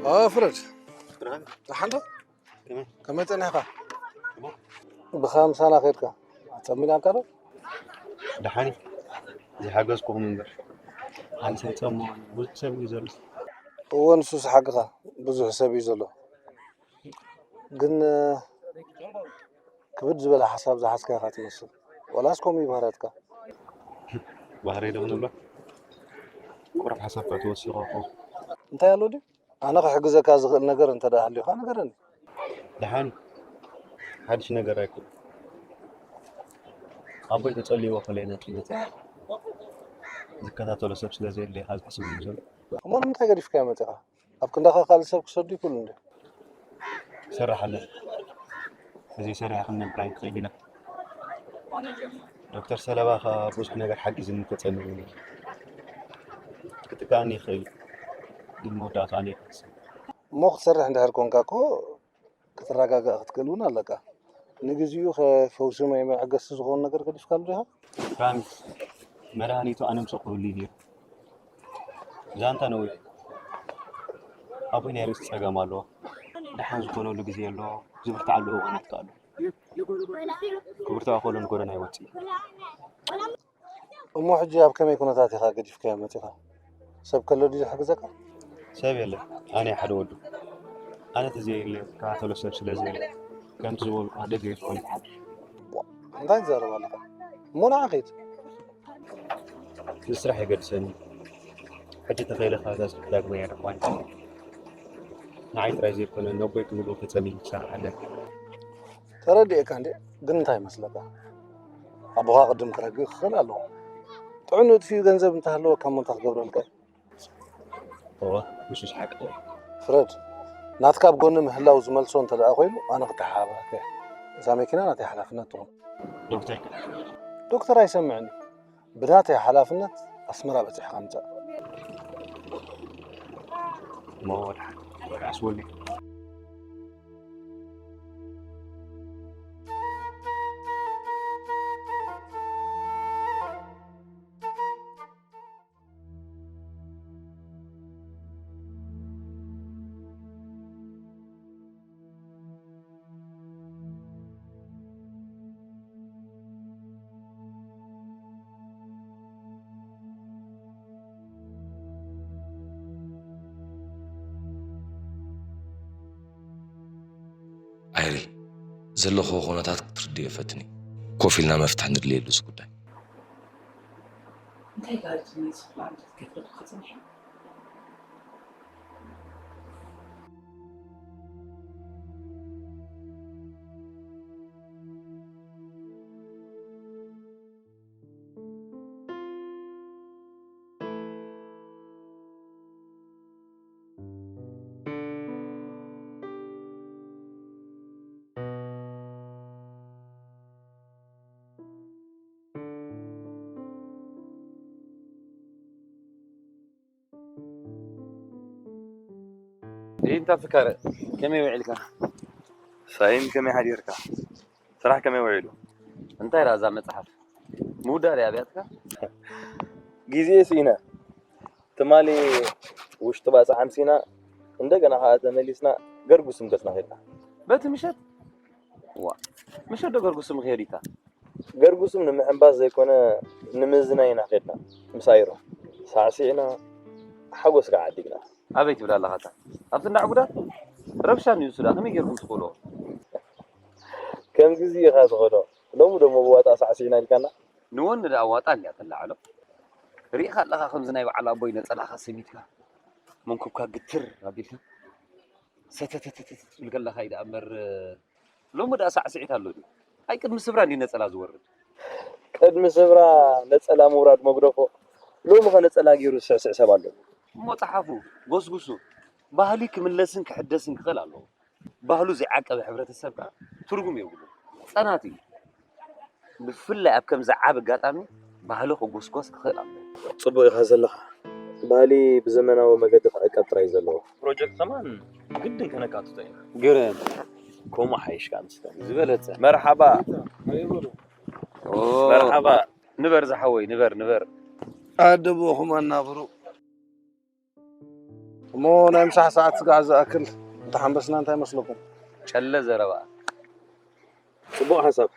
ኦ ፍረድ፣ ደሓን ዶ? ከመይ ጸኒሕካ? ብኻ ምሳና ከድካ ኣጸሚናካ ዶ? ደሓን እዩ። ዘይሓገዝኩኹም እምበር። ኣነ ሰብ ጸምዋ ብዙሕ ሰብ እዩ ዘሎ። እወ፣ ንሱስ ሓቅኻ፣ ብዙሕ ሰብ እዩ ዘሎ። ግን ክብድ ዝበለ ሓሳብ ዝሓዝካ ኢኻ ትመስል። ዋላስ ከምኡ እዩ ባህርያትካ? ባህርየይ ዶ ክንብሎ? ቁሩብ ሓሳብ ክትወስኽ እኮ። እንታይ ኣሎ ድዩ? ኣነ ክሕግዘካ ዝኽእል ነገር እንተ ደኣ ሃልዩካ ንገረኒ። ደሓን፣ ሓድሽ ነገር ኣይኮነን። ኣቦይ ተጸልይዎ ከለየ ነጥሪ ገዛ ዝከታተሎ ሰብ ስለ ዘየለ ኢኻ ዝሕስብ ዘሎ። እሞ ንምንታይ ገዲፍካዮ መጺኻ? ኣብ ክንዳኻ ካልእ ሰብ ክሰዱ ይኽእሉ እንደ። ይሰርሕ ኣሎ። እዚ ሰሪሐ ክንነብር ኣይንኽእል ኢና። ዶክተር ሰለባ ኸኣ ብዙሕ ነገር ሓጊዝኒ ተጸሚሙ። ክትከኣኒ ይኽእል እዩ፣ ግን መወዳእታ ኣነ ይፈልጥ። እሞ ክትሰርሕ እንድሕር ኮንካ እኮ ክትረጋጋእ ክትክእል እውን ኣለካ። ንግዚኡ ከ ፈውሲ ወይ መዐገሲ ዝኾን ነገር ገዲፍካሉ ዲኻ? ራሚ፣ መድሃኒቱ ኣነ ምሰ ክህሉ እዩ ነይሩ። ዛንታ ነዊሕ። ኣቦይ ናይ ርእሲ ጸገም ኣለዎ። ደሓን ዝኾነሉ ግዜ ኣሎ፣ ዝብርትዓሉ እዋናት ከኣ ኣሎ። ክብርትዖ ከሎ ንጎደና ይወጽእ እዩ። እሞ ሕጂ ኣብ ከመይ ኩነታት ኢኻ ገዲፍካዮ መጺኻ? ሰብ ከሎ ድዩ ዝሕግዘካ? ሰብ የለን። ኣነ ሓደ ወዱ። ኣነ ተዘይለ ዝከታተሎ ሰብ ስለ ዘየለ፣ ከምቲ ዝበልኩ ደገ ይኾን። እንታይ ትዛረብ ኣለኻ? እሞ ንዓ ኸይድ። ንስራሕ የገድሰኒ። ሕጂ ተኸይለ ካብዛ ስራሕ ዳግማይ የርሕቋኒ። ንዓይ ጥራይ ዘይኮነ፣ ነቦይ ክብሎ ተጸሚሙ ክሰርሕ ኣለኒ። ተረዲኤካ እንዴ? ግን እንታይ ይመስለካ? ኣቦኻ ቅድም ክረግእ ክኽእል ኣለዎ። ጥዑም ንጥፊኡ ገንዘብ እንተሃለወካ እሞ እንታይ ክገብረልካ እዩ? እወ፣ ንሱስ ሓቂ እዩ። ፍረድ፣ ናትካ ኣብ ጎኒ ምህላው ዝመልሶ እንተ ደኣ ኮይኑ፣ ኣነ ክተሓባበረካ እየ። እዛ መኪና ናተይ ሓላፍነት ትኹን። ዶክተር ከ? ዶክተር ኣይሰምዕን እዩ። ብናተይ ሓላፍነት ኣስመራ በጺሕካ ምጻእ። እሞ ወድሓን፣ ወድሓን ኣስወሊ። ኣይሪ፣ ዘለኽዎ ኩነታት ክትርድዮ ፈትኒ። ኮፍ ኢልና መፍትሒ ንድልየሉ እዚ ጉዳይ። እንታይ ጋር ትመጽእ ማለት ከፍለጥካ ጽንሕ? እንታ ፍካረ፣ ከመይ ውዒልካ? ሳይን፣ ከመይ ሓዲርካ? ስራሕ ከመይ ውዒሉ? እንታይ ደኣ እዛ መጽሓፍ? ምውዳእ ድያ ኣብያትካ? ግዜ ስኢና። ትማሊ ውሽጢ ባጽዕ ኣምሲና፣ እንደገና ከኣ ተመሊስና ገርጉስም ገጽና ኸድና። በቲ ምሸት? ዋ፣ ምሸት ዶ ገርጉስም ክሄድ ኢልካ? ገርጉስም ንምሕንባስ ዘይኮነ፣ ንምዝናይ ኢና ኸድና። ምስ ኣይሮ ሳዕሲዕና፣ ሓጎስ ከኣ ዓዲግና። ኣበይ ትብል ኣለኻ እታ? ኣብቲ እንዳ ዕጉዳት? ረብሻ እንድዩ ንሱ ደኣ፣ ከመይ ጌርኩም ትኽእልዎ? ከም ግዜ ኢኻ ትኸዶ። ሎሚ ደሞ ብዋጣ ሳዕሲዕና ኢልካና? ንወኒ ደኣ ዋጣ እንድያ ተላዕሎ። ርኢኻ ኣለኻ ከምዚ ናይ በዓል ኣቦይ ነጸላኻ ሰሚትካ፣ መንኩብካ ግትር ኣቢልካ፣ ሰተተተተተ ትብል ከለኻ እዩ ደኣ እምበር፣ ሎሚ ደኣ ሳዕስዒት ኣሎ ድዩ? ኣይ ቅድሚ ስብራ እንድዩ ነጸላ ዝወርድ። ቅድሚ ስብራ ነጸላ ምውራድ መጉደፎ። ሎሚ ኸ ነጸላ ገይሩ ዝስዕስዕ ሰብ ኣሎ? እሞ ጸሓፉ፣ ጎስጉሱ። ባህሊ ክምለስን ክሕደስን ክኽእል ኣለዎ። ባህሉ ዘይዓቀበ ሕብረተሰብ ከኣ ትርጉም የብሉን። ጸናት እዩ። ብፍላይ ኣብ ከምዚ ዓቢ ኣጋጣሚ ባህሊ ክጉስጎስ ክኽእል ኣለዎ። ጽቡቕ ኢኻ ዘለኻ። ባህሊ ብዘመናዊ መገዲ ክዕቀብ ጥራይ እዩ ዘለዎ። ፕሮጀክት ከማን ግድን ከነካትቶ ኢና። ግርም። ከምኡ ሓይሽ ከኣ ምስተን። ዝበለጸ። መርሓባ። ኦ፣ መርሓባ። ንበር ዝሓወይ፣ ንበር፣ ንበር። ኣደቦኹም ኣናብሩ። እሞ ናይ ምሳሕ ሰዓት ስጋዕ ዝኣክል እንተሓንበስና እንታይ ይመስለኩም? ጨለ ዘረባ። ጽቡቕ ሓሳብ።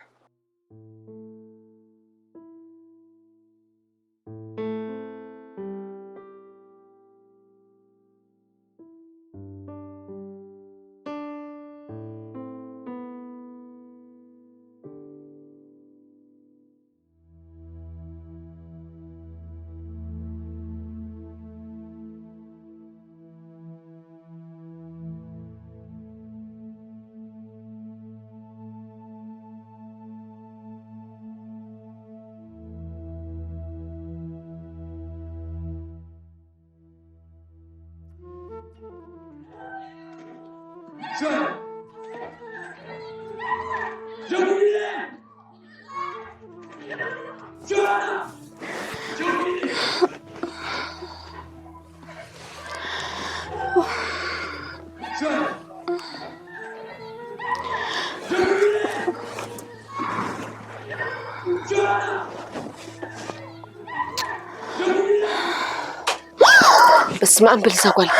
በስመ ኣብ በሊ እዛ ጓል።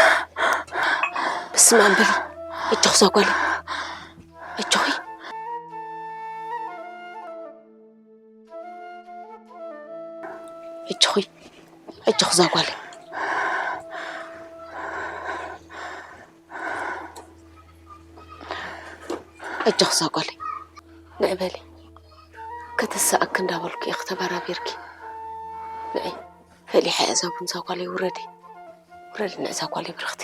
በስመ ኣብ በሊ። እጆኺ እዛ ጓል። እጆኺ። እጆኺ። እጆኺ እዛ ጓል። እጆኺ እዛ ጓል። ንዒ በሊ። ከተሳእኪ እንዳበልኩ እየ ክተበራቢርኪ። ንዒ። ፈሊሐ እየ እዛ ቡን እዛ ጓለይ ውረዲ። ውረዲ ንዒ እዛ ጓለይ ብርኽቲ።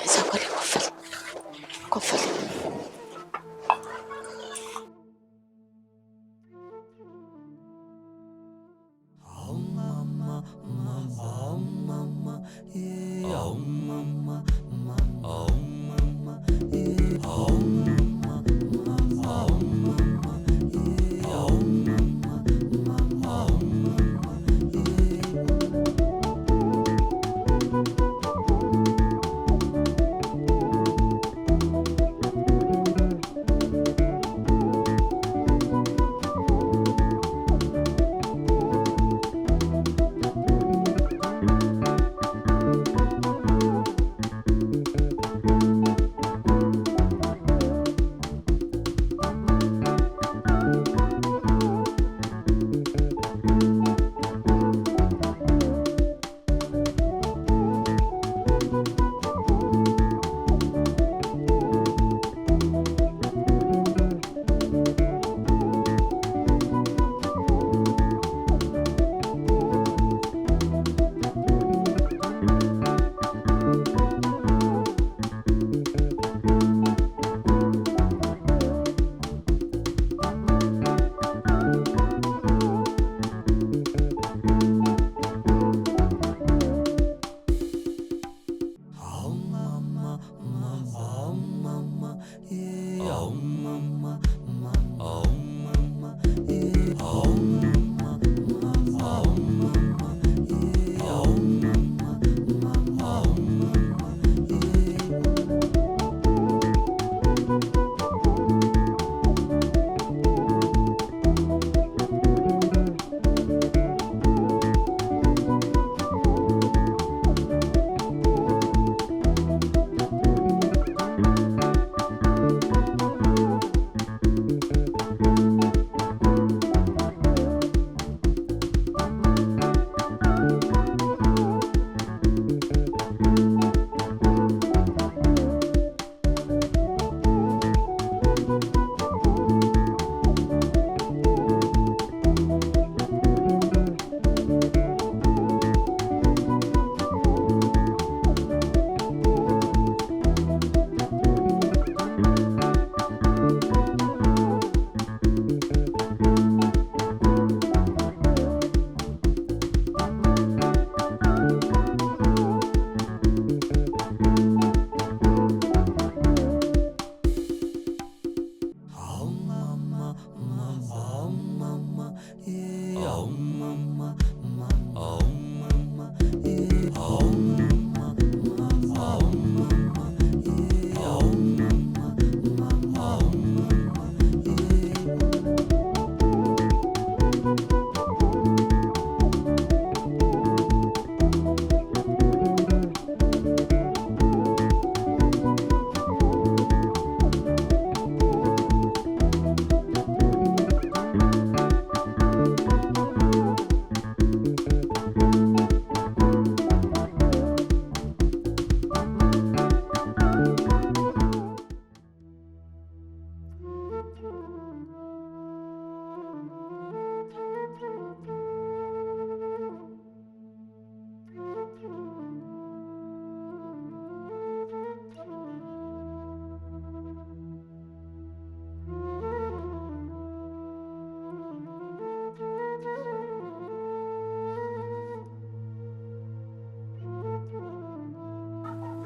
እዛ ጓለይ ኮፍ በሊ። ኮፍ በሊ።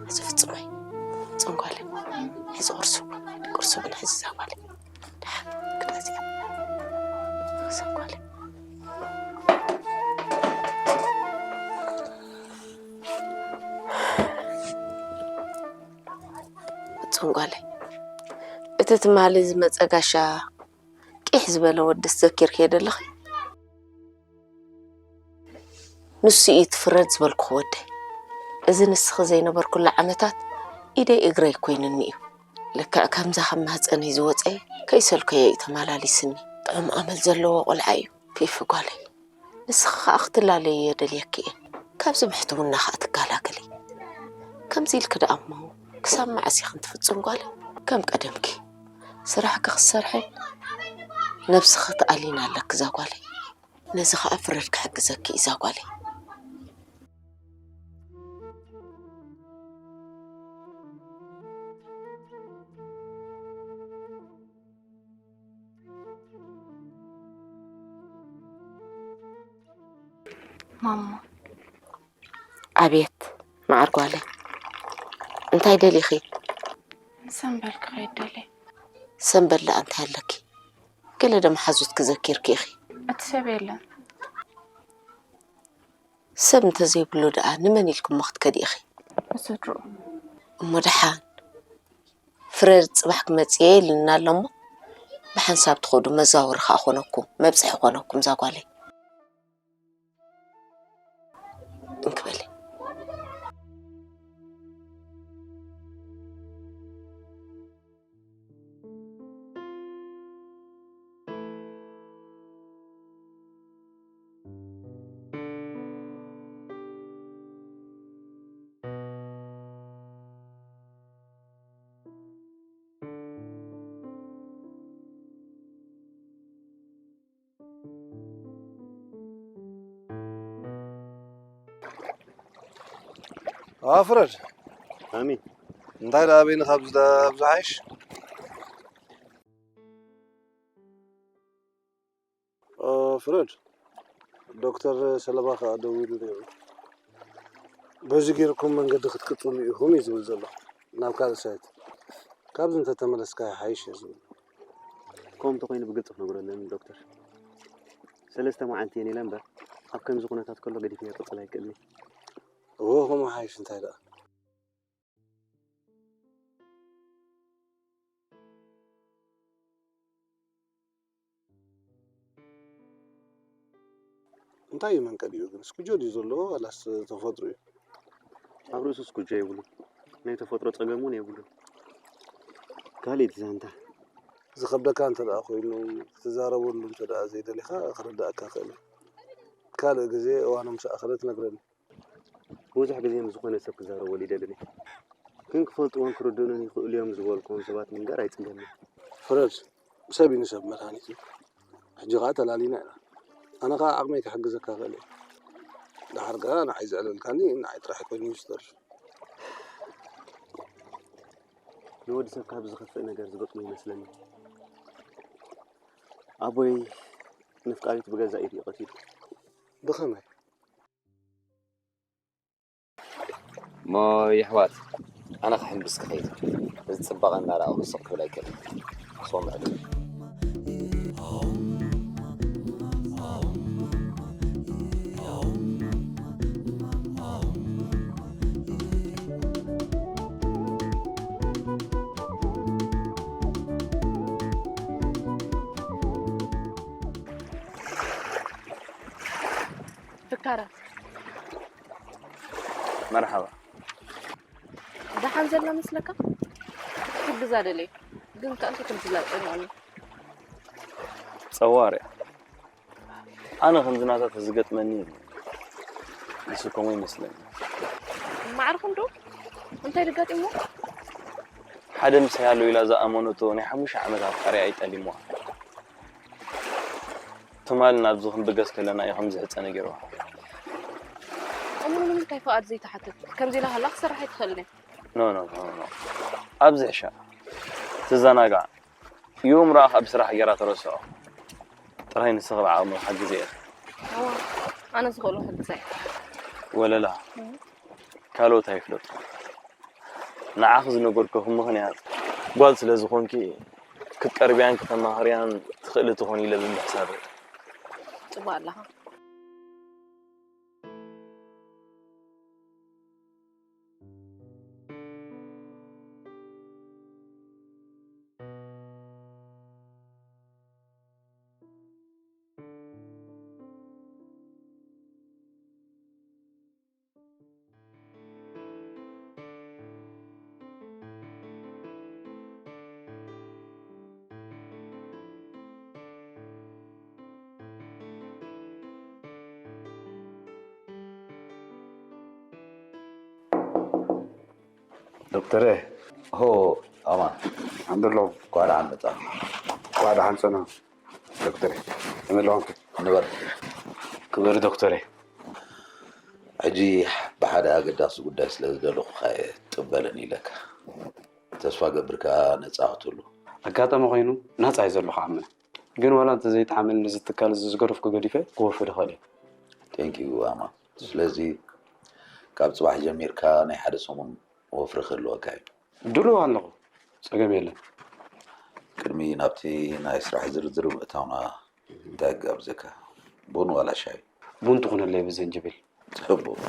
እዚ ፍጹመይ፣ ጽንጓለ፣ ሕዚ ቁርሱ፣ ቁርሱ ብን ሕዚ ዛጓለ። ደሓን፣ ክዳዚኣ፣ ዛጓለ። ጽንጓለ፣ እቲ ትማሊ ዝመጸ ጋሻ ቂሕ ዝበለ ወዲ ዘኪርክዮ ደለኺ? ንሱ እዩ እቲ ፍረድ ዝበልኩኺ ወደይ። እዚ ንስኺ ዘይነበርኩሉ ዓመታት ኢደይ እግረይ ኮይኑኒ እዩ። ልክዕ ከምዛ ካብ ማህፀነይ ዝወፀ ከይሰልከዮ እዩ ተመላሊስኒ። ጥዑም ኣመል ዘለዎ ቆልዓ እዩ ፊፊ ጓለይ። ንስኺ ኸኣ ክትላለይዮ የደልየኪ እየ። ካብዚ ብሕትውና ኸኣ ትገላገሊ። ከምዚ ኢልኪ ደኣ እሞ ክሳብ መዓስ ኢኺ ፍጹም ጓለይ? ከም ቀደምኪ ስራሕኪ ክትሰርሒ ነብስኺ ክትኣልይን ኣለኪ እዛ ጓለይ። ነዚ ኸኣ ፍረድ ክሕግዘኪ እዩ እዛ ጓለይ። ማማ። ኣቤት መዓር ጓለይ፣ እንታይ ደሊኺ? ሰምበል ክኸይድ ደልየ። ሰምበል ደኣ እንታይ ኣለኪ? ገለ ዶ መሓዙትኪ ዘኪርኪ ኢኺ? እቲ ሰብ የለን። ሰብ እንተዘይብሉ ደኣ ንመን ኢልኪ እሞ ክትከዲ ኢኺ? ንስድርኡ። እሞ ደሓን ፍረድ ጽባሕ ክመጽእ እየ ኢሉና ኣሎ እሞ ብሓንሳብ ትኸዱ መዛወሪ ከኣ ኮነኩም፣ መብጽሒ ኮነኩም እዛ ጓለይ። እንክበሊ። ኣፍረድ። ኣሚ። እንታይ ደኣ በይንኻ ኣብዚ ዳ-፣ ኣብዚ ሓይሽ? እ፣ ፍረድ፣ ዶክተር ሰለማ ከኣ ደዊሉ ነይሩ። በዚ ጌርኩም መንገዲ ክትቅጽሉ ኢኹም እዩ ዝብል ዘሎ፣ ናብ ካልእ ሳይት። ካብዚ እንተተመለስካ ይሓይሽ እዩ ዝብል። ከምኡ እንተኾይኑ ብግልጺ ክነግሮ ኣለኒ ዶክተር። ሰለስተ መዓልቲ እየ ነይረ እምበር፣ ኣብ ከምዚ ኩነታት ከሎ ገዲፈዮ ክቕጽል ኣይክእልን እየ። እወ፣ ከምኡ ሓይሽ እንታይ ደኣ። እንታይ እዩ መንቀሊኡ ግን? ስኩጆ ድዩ ዘለዎ ዋላስ ተፈጥሮ እዩ? ኣብ ርእሱ ስኩጆ የብሉን። ናይ ተፈጥሮ ጸገም እውን የብሉን። ካልእ እቲ ዛንታ። ዝኸብደካ እንተ ደኣ ኮይኑ፣ ክትዛረበሉ እንተ ደኣ ዘይደሊኻ ክርድኣካ እኽእል እየ። ካልእ ግዜ እዋኑ ምስ ኣኸለ ትነግረኒ። ብዙሕ ግዜ ምስ ዝኾነ ሰብ ክዛረበሉ ይደልን እየ። ግን ክፈልጥዎን ክርድኡንን ይኽእሉ እዮም ዝበልክዎም ሰባት ምንጋር ኣይጽገምን። ፍረድ፣ ሰብ እዩ ንሰብ መድሃኒት እዩ። ሕጂ ኸኣ ተላሊና ኢና። ኣነ ኸኣ ዓቕመይ ክሕግዘካ እኽእል እየ። ደሓር ግና ንዓይ ዘዕለልካኒ ንዓይ ጥራሕ ኮይኑ እዩ ዝተርፍ። ንወዲ ሰብ ካብ ዝኸፍእ ነገር ዝገጥሞ ይመስለኒ። ኣቦይ ነፍቃሪቱ ብገዛእ ኢዱ እዩ ቀቲሉ። ብኸመይ? እሞ የሕዋት፣ ኣነ ክሕምብስ ክኸይድ። እዚ ጽባቐ እናረኣኹ ስቕ ክብል ኣይክእልን። ክሰምዕ ደልየ። ፍካራት። መርሓባ። ደሓን ዘላ መስለካ? ክሕግዛ ደልየ፣ ግን ከኣ እንታይ ከም ዝብላ ጸኒቑኒ። ጸዋር እያ። ኣነ ከምዚ ናታ ተዝገጥመኒ ኢለ ዝስከሞ ይመስለኒ። ማዕርኹም ዶ? እንታይ ደጋጢምዎ? ሓደ ምሳይ ኣሎ ኢላ ዝኣመነቶ ናይ ሓሙሽተ ዓመት ኣፍቃሪኣ እዩ ጠሊምዋ። ትማል ናብዚ ክንብገስ ከለና እዩ ከምዚ ሕጸ ነጊርዋ። እሞ ንምንታይ ፍቓድ ዘይትሓትት? ከምዚ ኢላ ሃላ ክሰርሕ ኣይትኽእልን እያ። ኖ፣ ኖ፣ ኖ፣ ኖ። ኣብዚ ሕሻ። ትዘናጋዕ። ይእምሮኣ ካብ ስራሕ ገይራ ተረስዖ። ጥራይ ንስኺ ብዓቕምኺ ሓግዝያ ኢኺ። እዋ፣ ኣነ ዝኽእሎ ክሕግዛ እየ። ወለላ። እም። ካልኦት ኣይፍለጡ። ንዓኺ ዝነገርኩኺ ምኽንያት፣ ጓል ስለ ዝኾንኪ ክትቀርብያን ከተማኽርያን ትኽእሊ ትኾኒ ኢለ ብምሕሳብ እየ። ጽቡቕ ኣለኻ። ዶክተረ፣ ሆ፣ ኣማን። ሓምዱሎ። እንኳዕ ደሓን መጻ። እንኳዕ ደሓን ጸና። ዶክተረ፣ ከመይ ኣለኹም? ንበር። ክብር ዶክተረ። ሕጂ ብሓደ ኣገዳሲ ጉዳይ ስለ ዝደለኹኻ እየ ጥበለኒ ኢለካ። ተስፋ ገብር ከኣ ነጻ ክትህሉ። ኣጋጣሚ ኮይኑ ናጻ እየ ዘለኹ ዓምና። ግን ዋላ እንተ ዘይትሓመኒ ነዚ ትካል እዚ ዝገደፍኩ ገዲፈ ክወፍድ እኽእል እየ። Thank you ኣማን። ስለዚ ካብ ጽባሕ ጀሚርካ ናይ ሓደ ሰሙን ወፍሪ ክህልወካ እዩ። ድሉው ኣለኹ። ጸገም የለን። ቅድሚ ናብቲ ናይ ስራሕ ዝርዝር ምእታውና እንታይ ክጋብዘካ? ቡን ዋላ ሻሂ? ቡን ትኹነለይ ብዘንጅብል። ጽቡቕ።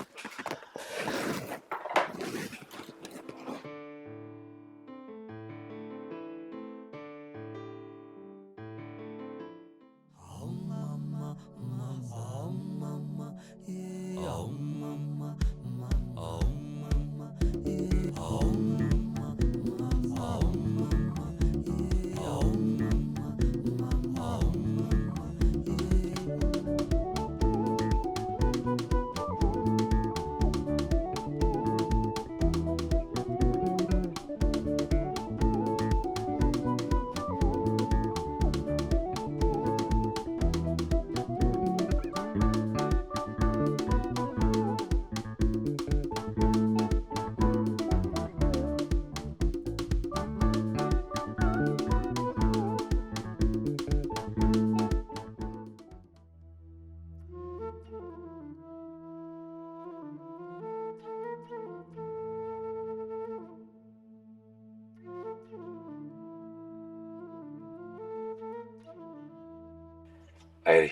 ኣይሪ፣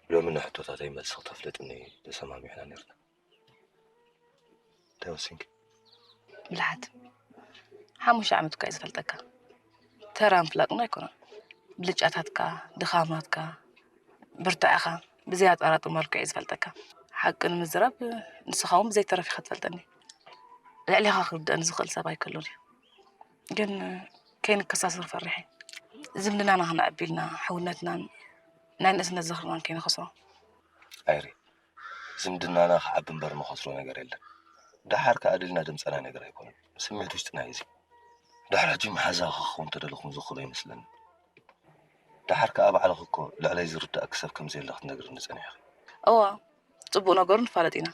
ሎሚ ንሕቶታተይ መልሲ ክተፍልጥኒ ተሰማሚዕና ነርና። እንታይ ወሲንኪ? ብልሓት፣ ሓሙሽተ ዓመት እኳ እየ ዝፈልጠካ። ተራ ምፍላጥና ኣይኮነን። ብልጫታትካ፣ ድኻማትካ፣ ብርታዕኻ ብዘይ ኣጠራጥር መልክዑ እየ ዝፈልጠካ። ሓቂ ንምዝራብ፣ ንስኻ እውን ብዘይተረፍ ኢኻ ትፈልጠኒ። ልዕሌኻ ክርድኣኒ ዝኽእል ሰብ ኣይከሎን እዩ። ግን ከይንከሳሰር ፈሪሐ። ዝምድናና ክነዕቢ ኢልና፣ ሕውነትናን ናይ ንእስነት ዝኽርናን ከይንኸስሮ። ኣይሪ፣ ዝምድናና ክዓቢ እምበር ንኸስሮ ነገር የለን። ደሓር ከኣ ደሊና ደምጸናይ ነገር ኣይኮነን። ስምዒት ውሽጥና እዩ እዚ። ድሕሪ ሕጂ መሓዛኻ ክኸውን ተደለኹ ዝኽእሎ ይመስለኒ። ደሓር ከኣ ባዕልኺ እኮ ልዕለይ ዝርዳእኪ ሰብ ከም ዘየለ ክትነግርኒ ጸኒሕኺ። እዋ፣ ጽቡቕ ነገሩ ንፋለጥ ኢና።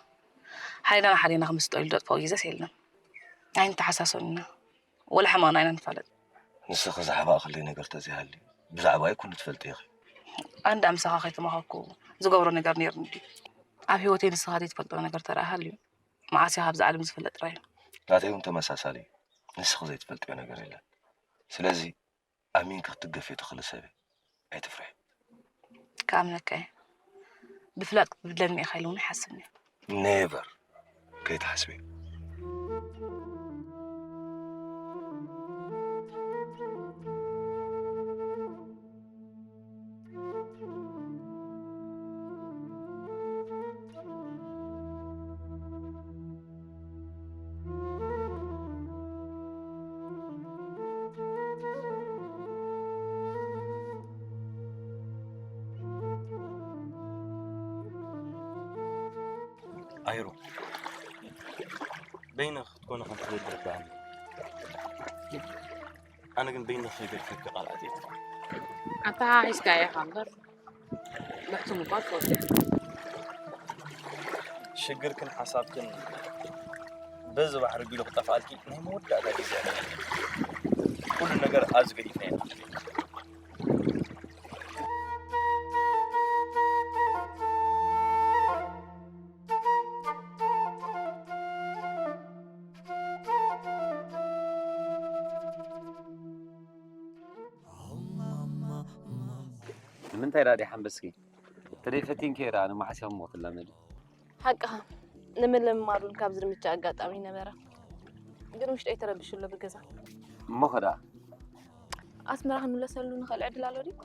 ሓይልና ንሓዴና ክምስጦ ኢሉ ደጥፍኦ ግዜስ የለን። ኣይንተሓሳሰብን ኢና። ወላ ሕማቕና ኢና ንፋለጥ። ንስኺ ዝሓባእክለይ ነገር ተዘይሃልዩ፣ ብዛዕባይ ኩሉ ትፈልጢ ኢኺ። ኣንዳ ምሳኻ ከይተማኸርኩ ዝገብሮ ነገር ነይሩኒ ድዩ? ኣብ ህይወተይ ንስኻ ዘይትፈልጦ ነገር ተረኣ ሃልዩ፣ መዓስ ኢኻ ኣብዚ ዓለም ዝፍለጥ ጥራይ እዩ። ናተይ እውን ተመሳሳሊ እዩ። ንስኺ ዘይትፈልጥዮ ነገር የለን። ስለዚ ኣሚንኪ ክትደገፍዮ ትኽእሊ ሰብ እየ። ኣይትፍርሒ። ክኣምነካ እየ። ብፍላጥ ክትብድለኒ ኢኻ ኢለ እውን ኣይሓስብን እየ። ኔቨር። ከይትሓስቢ። ኣይሩ፣ በይንኺ ክትኮኒ ከም ትደሊ ይርድኣኒ። ኣነ ግን በይንኺ ከይገድፈኪ ቃል ኣትየ። ኣተሓሒዝካዮ ኢኻ እምበር፣ ምሕቱም እኳ ትፈትዎ። ሽግርክን ሓሳብክን በዚ ባሕሪ ቢሉ ክጠፍኣልኪ ናይ መወዳእታ ግዜ። ኩሉ ነገር ኣብዚ ገዲፍና ኢና። ምንታይ ደኣ ዲሓ ኣንበስኪ? ተደይ ፈቲንኪ እየ ደኣ፣ ንመዓስ እዮም ሞት ትላመዲ? ሓቅኻ፣ ንምልምማድ እውን ካብ ዝምቹ ኣጋጣሚ ነበረ። ግን ውሽጠይ ተረቢሹ ኣሎ ብገዛ። እሞ ኸ ደኣ? ኣስመራ ክንምለሰሉ ንኽእል ዕድል ኣሎ ድዩ?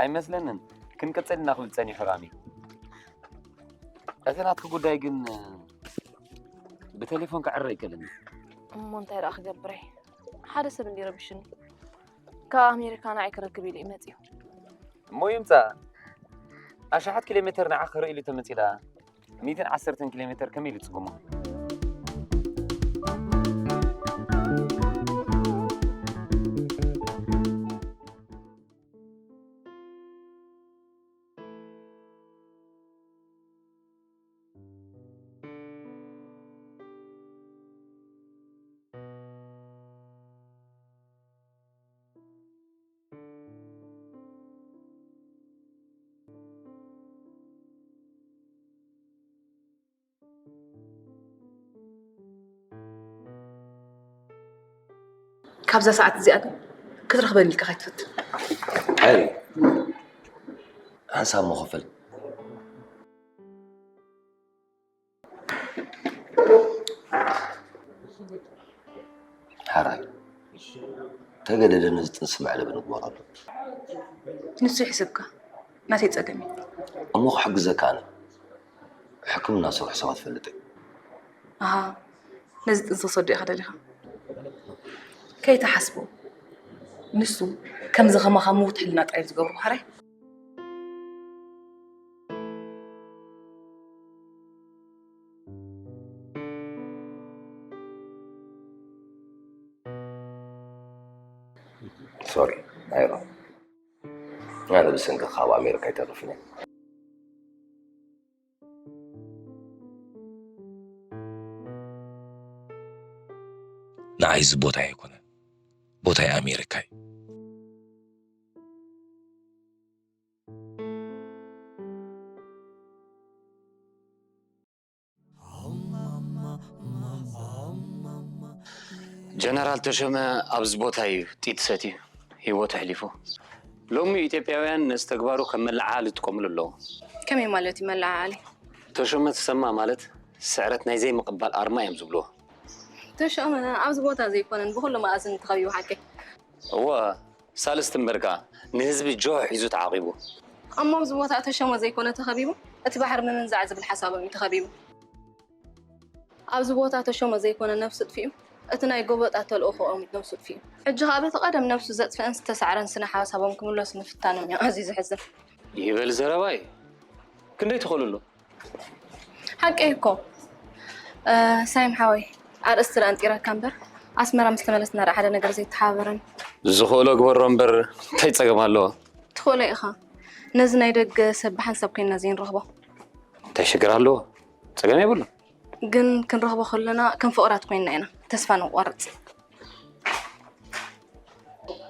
ኣይመስለንን። ክንቅጽል ኢና ክብል ጸኒሑ ራሚ። እቲ ናትኪ ጉዳይ ግን ብቴሌፎን ክዕረ ኣይክእልን። እሞ እንታይ ደኣ ክገብር እየ? ሓደ ሰብ እንዲ ረቢሹኒ። ካብ ኣሜሪካ ንዓይ ክረክብ ኢሉ እዩ መጺኡ። እሞ ይምጻእ። ኣሽሓት ኪሎ ሜተር ንዓ ክርኢ ኢሉ ተመጺኡ ደኣ፣ ሚእትን ዓሰርተን ኪሎ ሜተር ከመይ ኢሉ ይጽግሞ? ካብዛ ሰዓት እዚኣ ግን ክትረኽበኒ ኢልካ ከይትፈትን። ሓይሪ፣ ሓንሳብ መኸፈል። ሓራይ፣ ተገደደ ነዚ ጥንሲ መዕለቢ ንግበረሉ። ንሱ ይሕሰብካ፣ ናተይ ጸገም እዩ። እሞ ክሕግዘካ ኣነ። ሕክምና ዝሰርሑ ሰባት ፈልጥ እየ። ኣሃ፣ ነዚ ጥንሲ ክሰዶ ኢኻ ደሊኻ? ከይትሓስቦ። ንሱ ከምዚ ከማኻ ምዉት ሕልና ጥራይ እዩ ዝገብሮ፣ ሓራይ። ሶሪ፣ ኣይሮ። ኣነ ብሰንክኻ ኣብ ኣሜሪካ ኣይተርፍን እየ። ንዓይ እዚ ቦታይ ኣይኮነን፣ ቦታይ ኣሜሪካ እዩ። ጀነራል ተሾመ ኣብዚ ቦታ እዩ ጢጥ ሰትዩ ህይወቱ ኣሕሊፉ። ሎሚ ኢትዮጵያውያን ነዚ ተግባሩ ከም መለዓዓሊ ይጥቀምሉ ኣለዉ። ከመይ ማለት እዩ መለዓዓሊ? ተሾመ ተሰማ ማለት ስዕረት ናይ ዘይምቕባል ኣርማ እዮም ዝብልዎ። ተሾመ ኣብዚ ቦታ ዘይኮነን ብኹሉ መኣዝን ተኸቢቡ ሓቀይ። እወ፣ ሳልስቲ እምበር ከኣ ንህዝቢ ጆሆ ሒዙ ተዓቒቡ። እሞ ኣብዚ ቦታ ተሾመ ዘይኮነ ተኸቢቡ፣ እቲ ባሕሪ ምምንዛዕ ዝብል ሓሳቦም እዩ ተኸቢቡ። ኣብዚ ቦታ ተሾመ ዘይኮነ ነፍሲ ጥፊኡ፣ እቲ ናይ ጎበጣ ተልእኾኦም እዩ ነፍሱ ጥፊኡ። ሕጂ ከኣ በቲ ቀደም ነፍሱ ዘጥፍአን ዝተሳዕረን ስነ ሓሳቦም ክምለሱ ምፍታኖም እዩ ኣዝዩ ዘሕዝን። ይበል ዘረባ እዩ። ክንደይ ትኽእሉ ኣሎ? ሓቀይ እኮ። እ፣ ሳይም ሓወይ፣ ኣርእስቲ ደኣ ኣንጢረካ እምበር፣ ኣስመራ ምስ ተመለስና ደኣ ሓደ ነገር ዘይተሓባበረን። ዝኽእሎ ግበሮ እምበር እንታይ ጸገም ኣለዎ? ትኽእሎ ኢኻ። ነዚ ናይ ደገ ሰብ ብሓንሳብ ኮይንና ዘይንረኽቦ። እንታይ ሽግር ኣለዎ? ጸገም የብሉን። ግን ክንረኽቦ ከለና ከም ፍቑራት ኮይንና ኢና ተስፋ ንቆርጽ።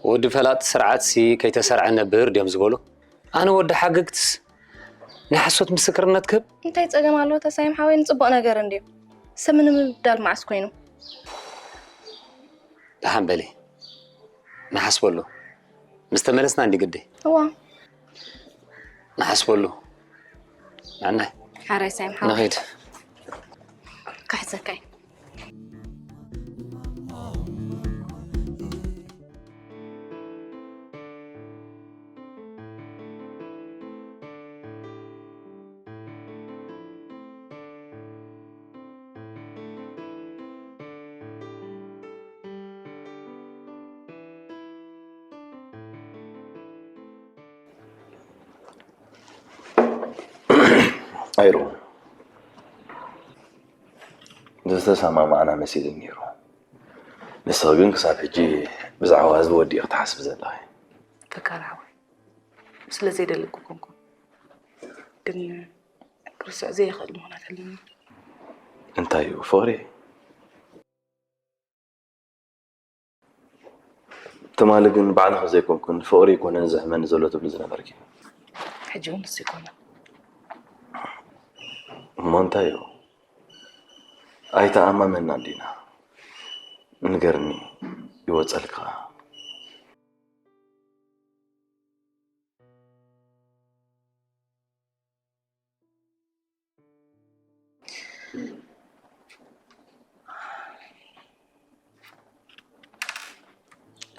ወዲ ፈላጥ ስርዓትሲ ከይተሰርዐ ነብር ድዮም ዝበሉ? ኣነ ወዲ ሓገግትስ ናይ ሓሶት ምስክርነት ክህብ? እንታይ ጸገም ኣለዎ ተሳይም ሓወይ? ንጽቡቕ ነገር እንድዩ። ሰብ ንምብዳል መዓስ ኮይኑ? ደሓን በሊ። ንሓስበሉ። ምስ ተመለስና እንዲ ግዲ። እዋ። ንሓስበሉ። ናናይ። ሓራይ ሳይም ሓወይ። ንኺድ። ክሕዘካ እየ። ኣይሩ፣ ዝተሰማማዕና መሲሉኒ ነይሩ። ንስኺ ግን ክሳብ ሕጂ ብዛዕባ እዚ ወዲ ኢኺ ትሓስቢ ዘለኺ። ፈቃር ሓወይ፣ ስለ ዘይደለኩ ኮንኩ፣ ግን ክርስዕ ዘይኽእል ምኽንያት ኣለኒ። እንታይ እዩ ፍቕሪ? ትማሊ ግን ባዕልኺ ዘይኮንኩን ፍቕሪ ኣይኮነን ዘሕመኒ ዘሎ ትብሊ ዝነበርኪ። ሕጂ እውን ንሱ ኣይኮነን። እሞ እንታይ እዩ? ኣይተኣማመናን ዲና? ንገርኒ፣ ይወጸልካ።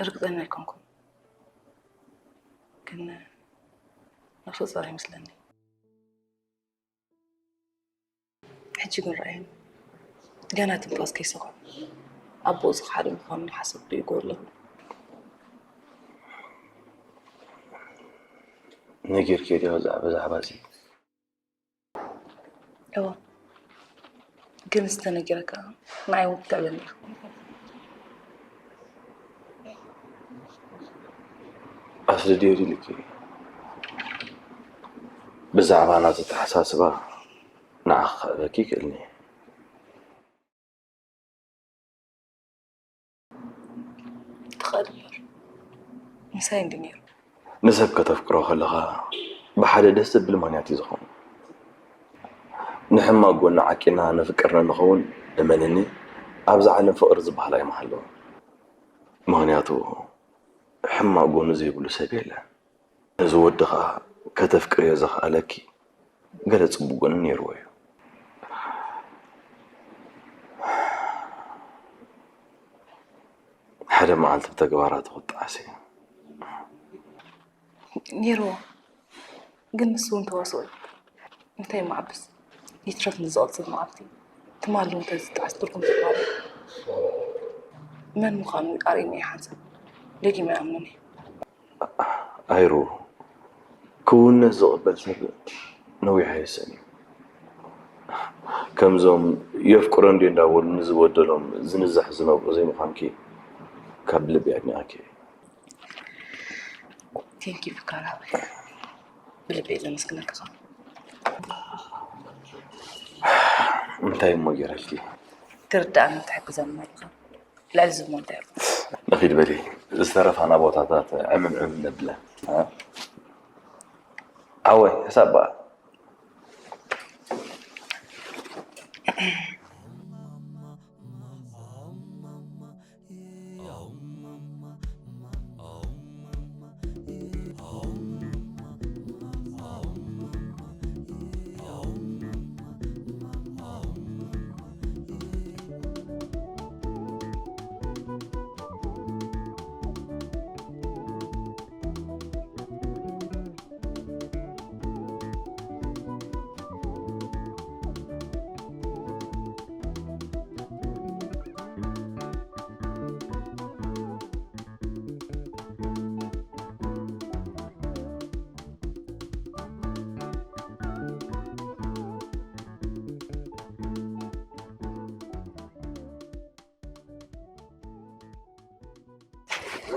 ርግጸኛ ኣይኮንኩን፣ ግን ነፍሰ ጾር ይመስለኒ። ሕጂ ግን ረኣየኒ፣ ገና ትንፋስ ከይሰኸ ኣቦኡ ዝኸሓደ ምዃኑ እናሓሰብኩ ይጎር ኣለኹ። ነጊርኪ ዲዮ ብዛዕባ እዚ? እወ፣ ግን ዝተነገረካ ንዓይ እውን ትጥዕመኒ ኢኻ። ኣስልድዮ ድልኪ ብዛዕባ ናቱ ኣተሓሳስባ ንዓኺ ክዕበኪ ይክእልኒ። ትኽእል እምበር ምሳይ እንዲ ነይሩ። ንሰብ ከተፍቅሮ ከለኻ ብሓደ ደስ ዘብል ምኽንያት እዩ ዝኾን። ንሕማቕ ጎና ዓቂና ነፍቅር ንኸውን እመንኒ፣ ኣብዛ ዓለም ፍቕሪ ዝበሃል ኣይምሃለወን። ምኽንያቱ ሕማቕ ጎኑ ዘይብሉ ሰብ የለን። ነዚ ወዲ ኸኣ ከተፍቅርዮ ዘኽኣለኪ ገለ ጽቡቕ ጎኒ ነይርዎ እዩ። ሓደ መዓልቲ ብተግባራቱ ክጠዓስ እዩ። ነይርዎ፣ ግን ንሱ እውን ተዋስኦ እዩ። እንታይ መዓብስ ይትረፍ ንዝቐጽል መዓልቲ ትማሊ እውን ተዝጠዓስ ትርጉም ዘለዎ መን ምዃኑ ኣርእኒ ሓንሳብ ደጊመ ይኣምንን እየ። ኣይሩ፣ ክውንነት ዝቕበል ሰብ ነዊሕ ኣየሰን እዩ። ከምዞም የፍቅሮ እንድዩ እንዳበሉ ንዝበደሎም ዝንዛሕ ዝነብሩ ዘይምዃንኪ ካብ ልቢ ኣድኒቐኪ እየ። ቴንኪ ፍካራ፣ ብልበይ ዘመስግነካ። እንታይ እሞ ገይረልኪ? ትርዳእኒ ትሕግዘኒ ኣለኻ። ልዕሊ ዝሞ እንታይ ኣሎ? ንኺድ በሊ ዝተረፋና ቦታታት ዕምም ዕምም ነብለን። ዓወይ ሕሳብ በኣ።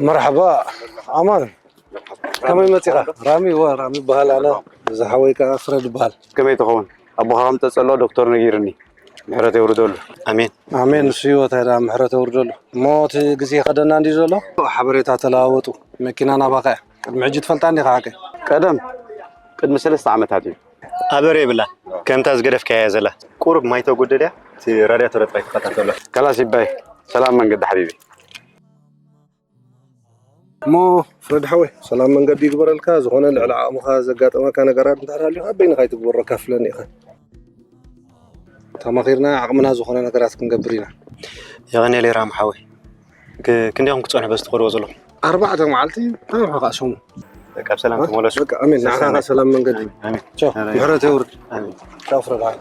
መርሓባ ኣማን፣ ከመይ መፂኻ? ራሚ ወ ራሚ ይበሃል። ኣነ እዚ ሓወይ ከዓ ፍረድ ይበሃል። ከመይ ትኸውን? ኣቦኻ ከም ጠጸሎ ዶክተር ነጊርኒ። ምሕረት የውርደሉ። ኣሜን። ኣሜን። ንሱ ህይወት ኣይዳ ምሕረት የውርደሉ። እሞ እቲ ግዜ ከደና እንዲ ዘሎ ሓበሬታ ተለዋወጡ። መኪና ናባኻ እያ። ቅድሚ ሕጂ ትፈልጣ እንዲኻ ሓቀይ? ቀደም ቅድሚ ሰለስተ ዓመታት እዩ። ኣበር የብላ። ከምታ ዝገደፍካያ እያ ዘላ። ቁሩብ ማይ ተጎደልያ፣ እቲ ራድያተር ጥራይ ተኸታተሎ። ከላስ ይባይ። ሰላም መንገዲ ሓቢቢ። እሞ ፍረድ ሓወይ፣ ሰላም መንገዲ ይግበረልካ። ዝኾነ ልዕሊ ዓቕምኻ ዘጋጠመካ ነገራት እንተሃልዩ፣ ኣብ በይንኻ ኣይትግበሮ፣ ካፍለኒ ኢኻ። ተማኺርና ዓቕምና ዝኾነ ነገራት ክንገብር ኢና። የቐንየለይ ራም ሓወይ። ክ- ክንደይ ኢኹም ክትጸንሑ በዚ ትኸድዎ ዘለኹም? ኣርባዕተ መዓልቲ፣ ኣርባዕተ ከዓ ሰሙን። በቃ ብሰላም ተመለሱ። በቃ ኣሜን። ንዓኻ ሰላም። ከዓ ሰላም መንገዲ። ኣሜን። ቻው። ኣሜን። ምሕረት የውርድ። ኣሜን። ቻው ፍረድ ሓወይ።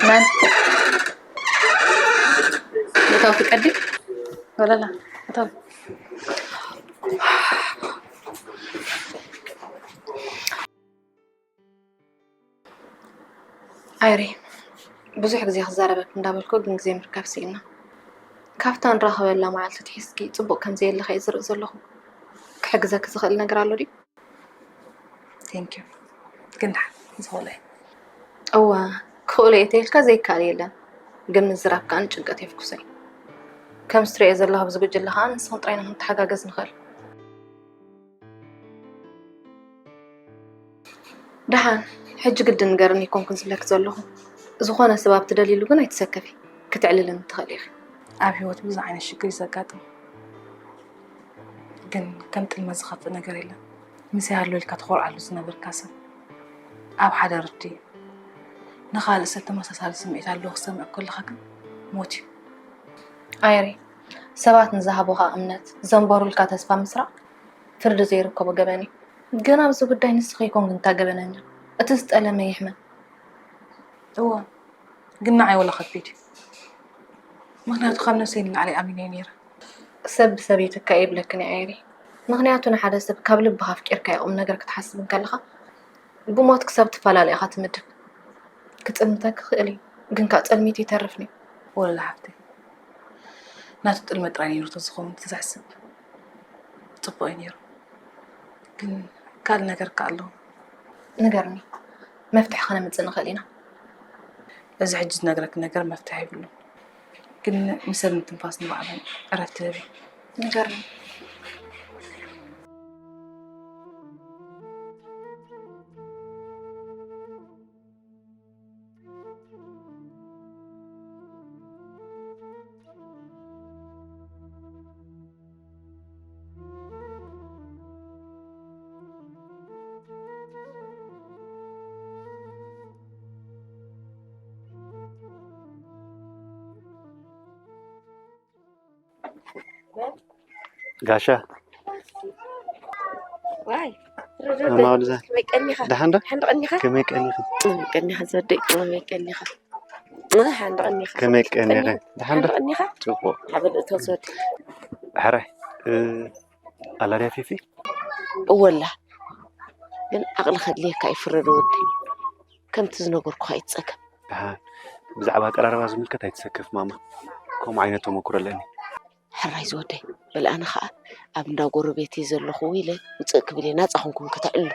መን? እታው ትቀዲ? ወለላ፣ እታው። ኣይሪ፣ ብዙሕ ግዜ ክዛረበክ እንዳበልኩ ግን ግዜ ምርካብ ስኢና። ካብታ ንራኸበላ መዓልቲ ትሒዝኪ ጽቡቕ ከም ዘየለኻ እየ ዝርኢ ዘለኹ። ክሕግዘኪ ዝኽእል ነገር ኣሎ ድዩ? Thank you። ግን ደሓን ዝኽእሎ እየ። እወ፣ ክኽእሎ እየ ተይልካ ዘይከኣል የለን። ግን ምዝራብ ከኣ ንጭንቀት የፍኩሰይ። ከም ስትሪኦ ዘለኹ ኣብዚ ጉጅለ ከኣ ንስኽን ጥራይ ኢና ክንተሓጋገዝ ንኽእል። ደሓን፣ ሕጂ ግድን ንገርኒ ኣይኮንኩን ዝብለኪ ዘለኹ። ዝኾነ ሰብ ኣብ ትደልይሉ ግን ኣይትሰከፊ፣ ክትዕልልኒ ትኽእሊ ኢኺ። ኣብ ህይወት ብዙሕ ዓይነት ሽግር እዩ ዘጋጥም፣ ግን ከም ጥልመት ዝኸፍእ ነገር የለን። ምስ ይሃሉ ኢልካ ትኾርዓሉ ዝነበርካ ሰብ ኣብ ሓደ ርዲ ንኻልእ ሰብ ተመሳሳሊ ስምዒት ኣለዎ ክሰምዕ ከለኻ ግን ሞት እዩ። ኣይሪ፣ ሰባት ንዝሃቡኻ እምነት፣ ዘንበሩልካ ተስፋ ምስራቕ ፍርዲ ዘይርከቦ ገበን እዩ። ግን ኣብዚ ጉዳይ ንስኺ ኣይኮንክን እታ ገበነኛ፣ እቲ ዝጠለመ ይሕመም። እወ፣ ግን ንዓይ ወላ ከቢድ እዩ። ምኽንያቱ ካብ ነብሰይ ንላዕሊ ኣሚነ እየ ነይረ። ሰብ ብሰብ ይትካእ ይብለክን እየ ኣይሪ። ምኽንያቱ ንሓደ ሰብ ካብ ልብኻ ኣፍቂርካዮ ቁም ነገር ክትሓስብ እንከለኻ ብሞት ክሳብ ትፈላለ ኢኻ ትምድብ። ክጥምተክ ክኽእል እዩ፣ ግን ካብ ጸልሚት ይተርፍን እዩ። ወለላ ሓፍተይ፣ ናቱ ጥልመት ጥራይ ነይሩ ተዝኸውን ተዘሕስብ ጽቡቕ እዩ ነይሩ። ግን ካልእ ነገር ከ ኣለዎ? ንገርኒ፣ መፍትሒ ከነምጽእ ንኽእል ኢና። እዚ ሕጂ ዝነግረኪ ነገር መፍትሒ የብሉን፣ ግን ንሰብ ምትንፋስ ንባዕሉ ዕረፍቲ ህቢ። ንገርኒ። ጋሻ ዋይ ማማ ወዲዛ ከመይ ቀኒኻ? ደሓን ዶ? ሓንዲ ቀኒኻ? ከመይ ቀኒኺ? ከመይ ቀኒኻ ዘደይ? ከመይ ቀኒኻ? እ፣ ሓንዲ ቀኒኻ? ከመይ ቀኒኺ? ደሓን ዶ? ሓንዲ ቀኒኻ? ጽቡቕ። ሓበል እቶ ዘወዲ ሕራይ እ፣ ኣላ ድያ ፊፊ? እወላ ግን ዓቕሊ ከድልየካ ይፍረድ ወዲ ከምቲ ዝነገርኩኻ ይትጸገም። ደሓን ብዛዕባ ኣቀራርባ ዝምልከት ኣይትሰከፍ ማማ። ከምኡ ዓይነት ተመክሮ ኣለኒ። ሕራይ ዝወደይ በል ኣነ ኸዓ ኣብ እንዳ ጎረቤተይ ዘለኹ ኢለ ውፅእ ክብል እየ ናፃ ኮንኩም ከተዕሉ።